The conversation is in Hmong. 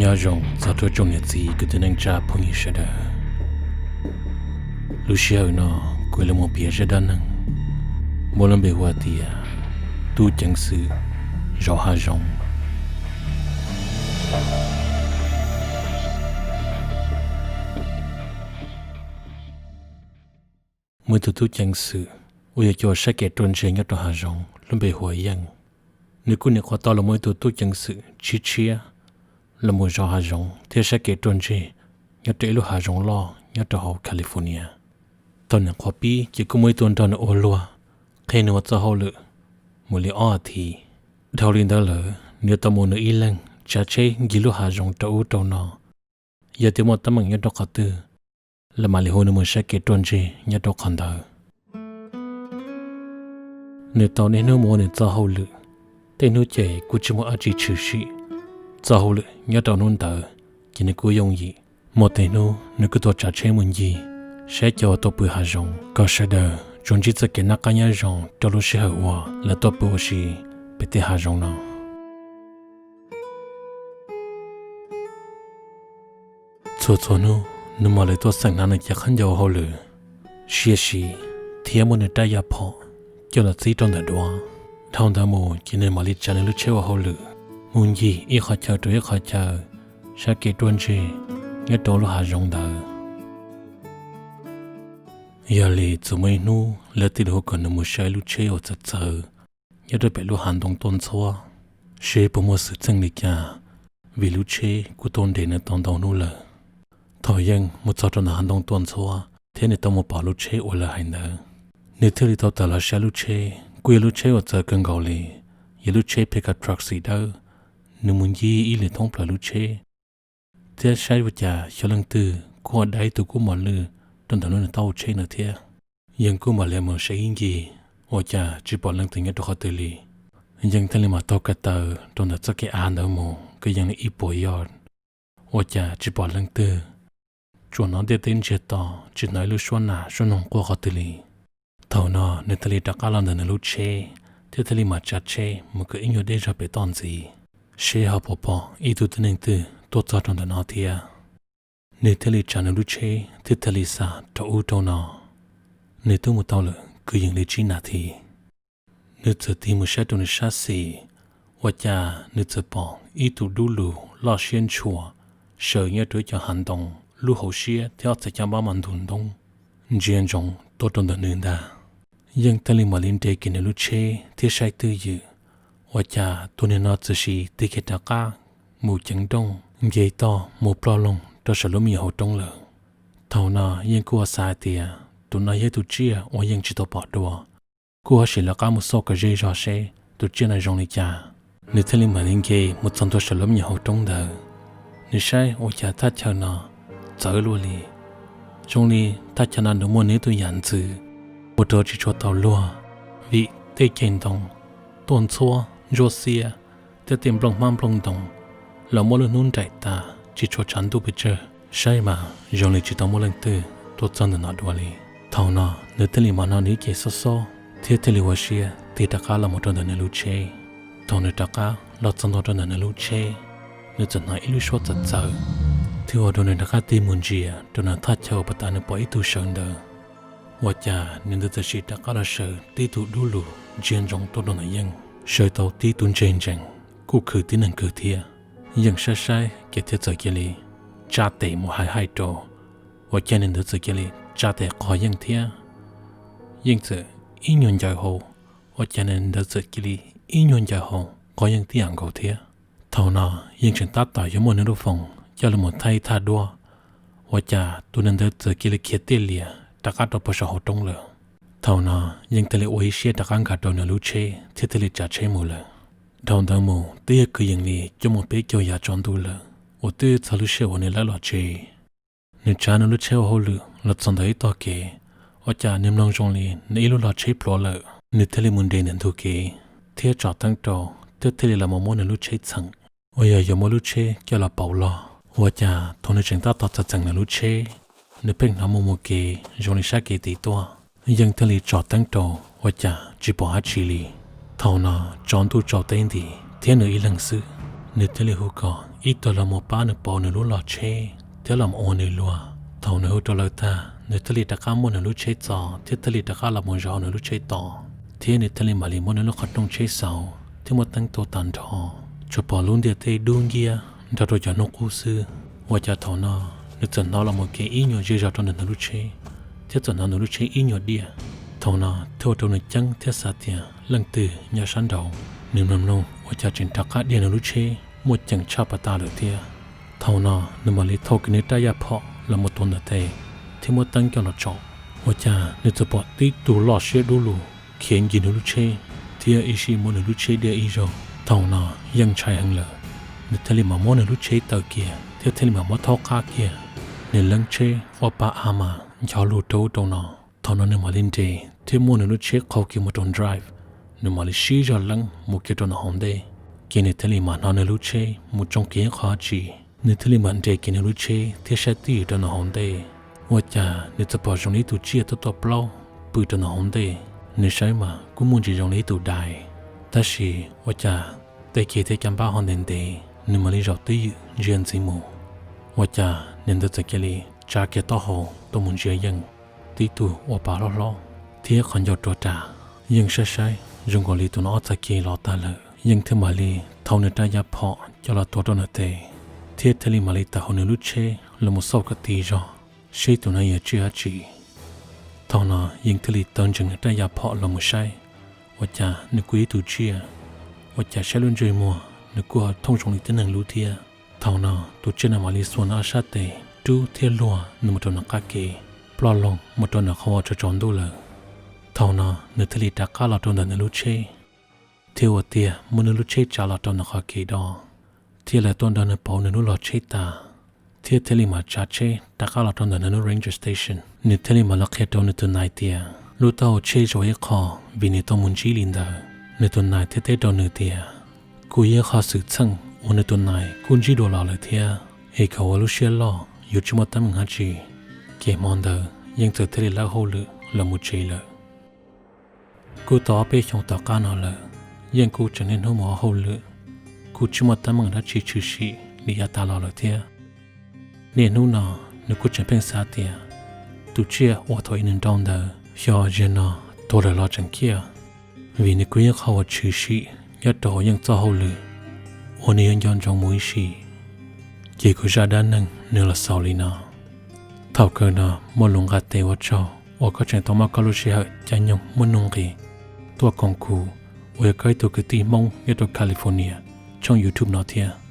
Nyob zoo txog rau tsoom niam txiv kwv tij neej tsa phooj ywg sawv daws. Lub sij hawm no kuv yuav los piav zaj dab neeg muaj lub npe hu ua tias Tub Ceev Xwm Zov Hav Zoov. Muaj ib tug tub ceev xwm uas yog cov saib kev ruaj ntseg nyob rau hav zoov lub npe hu ua Yeej. Nws kuj nyuam qhuav tau los muaj ib tug tub ceev xwm tshiab tshiab los mus zov hav zoov thiab saib kev ruaj ntseg nyob rau ib lub hav zoov loj nyob rau hauv California. Thaum nyuam qhuav pib ces kuj muaj ib tug nrog nws ua luag, qhia nws ua txoj hauj lwm mus li ob as thiv. Dhau li ntawd lawm nws yuav tau mus nws ib leeg tsav tsheb ncig lub hav zoov rau ub rau no. Yog tias muaj teeb meem nyob rau qhov twg, lawv mam li hu nws mus saib kev ruaj ntseg nyob rau qhov ntawd. Nws tau niaj hnub mus ua nws txoj hauj lwm, tej hnub ces kuj tsis muaj dab tsi tshwm sim. Txoj hauj lwm nyob rau hnub ntawd ces nws kuj yooj yim. Muaj tej hnub nws kuj tau tsav tsheb mus ncig saib cov uas tuaj pw hav zoov kom sawv daws tsuas ntsib txoj kev noj qab nyob zoo rau lub sij hawm uas lawv tuaj pw ua si pem tej hav zoov no. Txhua txhua hnub nws mam li tuaj xeem hnav nws cov khaub ncaws hauj lwm, siab si, thiab muab nws rab yaj phom coj los txib rau ntawm duav. Dhau ntawd mus ces nws mam li tsav nws lub tsheb ua hauj lwm mus ncig ib qhov chaw rau ib qhov chaw saib kev ruaj ntseg nyob rau lub hav zoov ntawd. Yog li txawm muaj ib hnub lawv thiaj li hu kom nws mus saib lub tsheb uas txawv txawv nyob rau pem lub hav ntoo tuaj ntxhuab, seb puas muaj xwm txheej li cas, vim lub tsheb kuj tuaj nres nws tau ntau hnub lawm. Thaum Yeej mus txog rau ntawm hav ntoo tuaj ntxhuab thiab nws tau mus pom lub tsheb uas lawv hais ntawd, nws thiaj li tau tawm los saib lub tsheb. Kuj yog lub tsheb uas txawv kawg nkaus li, yog lub tsheb pickup truck xim dawb. Nws mus ncig ib lwm thoob plaws lub tsheb thiab saib ua cas xyov leej twg kuj ua dai tus kub mos lwj rau ntawm lub niag taub hau tsheb ntawd thiab. Yeej kuj mam li mus saib ib ncig, ua cas tsis pom leej twg nyob rau qhov twg li. Yeej thiaj li mam taug ko taw rau ntawm txoj kev av ntawd mus kwv yees li ib puas yard, ua cas tsis pom leej twg. Tsuas hnov ntiaj teb ntsiag to, tsis hnov ib lub suab nas suab noog quaj qhov twg li. Thaum no nws thiaj li rov qab los ntawm nws lub tsheb thiab thiaj li mam tsav tsheb mus kwv ib nyuag deb zog pem toj ntxiv, seb ho puas pom ib tug tib neeg twg tuaj txog rau ntawm no thiab. Nws thiaj li tsav nws lub tsheb thiab thiaj li xa rau ub rau no. Nws twb mus tau lawm kwv yees li tsib nas this, nws txawm tig mus saib rau nws sab xis, ua cas nws txawm pom ib tug dub lug loj siab ntshua sawv nyob rau ib co hav ntoo, lub hauv siab thiab ob txhais caj npab mas ntug ntoob ntsia ntsoov tuaj rau ntawm nws ntag. Yeej thiaj li mam li nres kiag nws lub tsheb thiab saib twj ywm, ua cas tus niag no txawm tig kiag rov qab mus ceev nrooj nce toj mus ploj loo rau saum lub me nyuam hauv roob lawm. Thaum no Yeej kuj ua xav hais tias tus no yog ib tug tsiaj uas Yeej tsis tau pom dua, kuj ho sim lawv qab mus xauj kom ze zog seb tus tsiaj no zoo li cas. Nws thiaj li mam li nce mus txog ntua saum lub me nyuam hauv roob ntawd. Nws saib ua cas thaj chaw no txawv luaj li, zoo li thaj chaw no nws muaj nws ib tug yam ntxwv ua rau tsis tshua tau luag, vim tej ceg ntoo tuaj ntxhuab ntsuab xiab thiab tej nplooj hmab nplooj ntoos los muab lub hnub nraim tas tsis tshua tshav ntuj pes tsawg. Saib mas zoo li tsis tau muaj leej twg tuaj txog ntawm no dua li. Thaum no nws thiaj li mam hnov nws ib ce xob xob thiab thiaj li ua siab tig rov qab los mus rau ntawm nws lub tsheb. Thaum nws rov qab los txog ntua rau ntawm nws lub tsheb, nws txawm hnov ib lub suab txawv txawv, thiaj ua rau nws rov qab tig mus ntsia rau ntawm thaj chaw uas puag ta nws pom ib tug sawv ntawd. Ua cas nws ntawd txawm sim rov qab los sawv tib tug dub lug ntsia ntsoov tuaj rau ntawm Yeej, sawv tau tib tug ntseg ntsees, kuj khwv tib neeg kawg thiab. Yeej saib saib ces thiaj txawm cia li tsa tes mus hais hais rau, ua cas nws ntawd txawm cia li tsa tes qog Yeej thiab. Yeej txawm ib nyuag ncaws hau, ua cas nws ntawd txawm cia li ib nyuag ncaws hau qog Yeej tib yam nkaus thiab. Thaum no Yeej tseem tab tom yuav muab nws lub foos coj los mus thaij ib thaj duab, ua cas tus niag ntawd txawm cia li khiav tiaj lias rov qab rau puag saum hauv roob lawm. Thaum no Yeej thiaj li ua ib siab rov qab nkag rau nws lub tsheb thiab thiaj li tsav tsheb mus lawm. Dhau ntawd mus twb yog kwv yees li cuaj moos peb caug yav tsaus ntuj lawm uas twb txog lub sij hawm uas nws lawb los tsev. Nws tsav nws lub tsheb ua hauj lwm los txog ntawm ib tog kev, ua cas nws mloog zoo li nws ib lub log tsheb plhuav lawm. Nws thiaj li mus nres ntawm ntug kev thiab tsom teeb rau, thiab thiaj li los mus muab nws lub tsheb txheem, uas yog yuav muab lub tsheb coj los pauv log. Ua cas thaum nws tseem tab tom txheem txheem nws lub tsheb, nws pheej hnov mus mus kev zoo li sab kev tid tuaj. Yeej thiaj li tsom teeb rau, ua cas tsis pom dab tsi li. Thaum no tsaus ntuj tsaus teb nti thiab nws ib leeg xwb, nws thiaj li hu kom ib tug los mus pab nws pauv nws lub log tsheb thiab los mus ua nws luag. Thaum nws hu rau lawv tag, nws thiaj li rov qab muab nws lub tsheb txo thiab thiaj li rov qab los mus zov nws lub tsheb tos, thiab nws thiaj li mam li muab nws lub qhov rooj tsheb xauv thiab muab teeb tua tag nrho, tsuas pom lub ntiaj teb dub nciab nrog rau cov hnub qub xwb. Ua cas thaum no nws txawm hnov los mus kev ib nyuag zej zog rau ntawm nws lub tsheb, thiab txawm hnov nws lub tsheb ib nyuag diaj. Thaum no thiaj ua rau nws ceeb thiab xav tias leej twg nyob sab nraud. Nws mloog mloog ua cas tseem rov qab diaj nws lub tsheb muaj ceem tshaj pas tas lawm thiab. Thaum no nws mam li thau kiag nws rab yaj phom los mus tuav ntawm tes thiab muab teeb coj los tsom. Ua cas nws txawm pom tib tug loj siab dub lug khiav ncig nws lub tsheb thiab ib sij muab nws lub tsheb diaj ib zaug. Thaum no Yeej ntshai heev lawm, nws thiaj li mam muab nws lub tsheb taw kiag thiab thiaj li mam muab thaub qab kiag nws leeb tsheb ua pa a mas ncho lug rau ub rau no. Thaum no nws mam li nres thiab muab nws lub tsheb qhau kiag mus rau drive, nws mam li sib zog leeb mus kiag rau nram hauv ntej. Ces nws thiaj li mam hnov nws lub tsheb mus tsoo kiag ib qho dab tsi. Nws thiaj li mam nres kiag nws lub tsheb thiab saib twj ywm rau nram hauv ntej. Ua cas nws txawm pom zoo li ib tug tsiaj tuaj tuaj plaub pw rau nram hauv ntej. Nws saib mas kuj muaj ntsis zoo li ib tug dais, tab sis ua cas tej ceg thiab caj npab ho ntev ntev. Nws mam li zaum twj ywm ntsia ntxiv mus, ua cas niam ntawd txawm cia li tsa kiag taub hau tuaj mus ntsia Yeej, tib tug ua pa hlob hlob thiab qhov ncauj rua ras. Yeej saib saib zoo nkaus li tus no ob txhais ceg los tag lawm. Yeej thiaj mam li thau nws rab yaj phom coj los tuav rau ntawm tes, thiab thiaj li mam li tawm hauv nws lub tsheb los mus xauj kom tig zog seb tus no yog tsiaj dab tsi. Thaum no Yeej thiaj li taw ntsees nws rab yaj phom los mus saib, ua cas nws kuj ib tug tsiaj, ua cas saib lub ntsej muag nws kuj ho thooj zoo li tib neeg lub thiab. Thaum no tus tsiaj no mam li xuas nws ob sab tes rub thiab luag nws mus rau nws qab kev, ploj loo mus rau nws qhov uas tsaus tsaus ntuj lawm. Thaum no nws thiaj li rov qab los rau ntawm nws lub tsheb, thiab ua tiag muab nws lub tsheb tsav los rau nws qhov kev do, thiab lawv tuaj nrog nws pauv nws lub log tsheb tas, thiab thiaj li mam tsav tsheb rov qab los rau ntawm nws lub ranger station. Nws thiaj li mam los qhia rau nws tus nais tias lub taub hau tsheb zuav ib qho vim nws tau mus ntsib li ntawd. Nws tus nais thiaj teb rau nws tias kuj yog ib qho xwm txheej uas nws tus nais kuj ntsib dua los lawm thiab, es kom ua lub siab loj, yuav tsis muaj teeb meem dab tsi. Ces hmo ntawd Yeej txawm thiaj li lawb hauj lwm los mus tsev lawm. Kuj tau ob peb xyoos tom qab no lawm, Yeej kuj tseem niaj hnub mus ua hauj lwm, kuj tsis muaj teeb meem dab tsi tshwm sim li yav tas los lawm thiab. Niaj hnub no nws kuj tseem pheej xav tias tus tsiaj uas thaum ub nws nrauj ntawd xyov zaum no tuag lawm los tseem ciaj, vim nws kuj yog qhov uas tshwm sim nyob rau hauv Yeej txoj hauj lwm uas nws yuav nco ntsoov mus ib sim. Ces kuv zaj dab neeg nws los xaus li no. Thaum kawg no muaj lus nqa tes ua tsaug uas koj tseem tau muab koj lub sij hawm caij nyoog muaj nuj nqis tuaj koom kuv uas yog koj ib tug kwv tij Hmoob nyob rau California tshooj YouTube no thiab.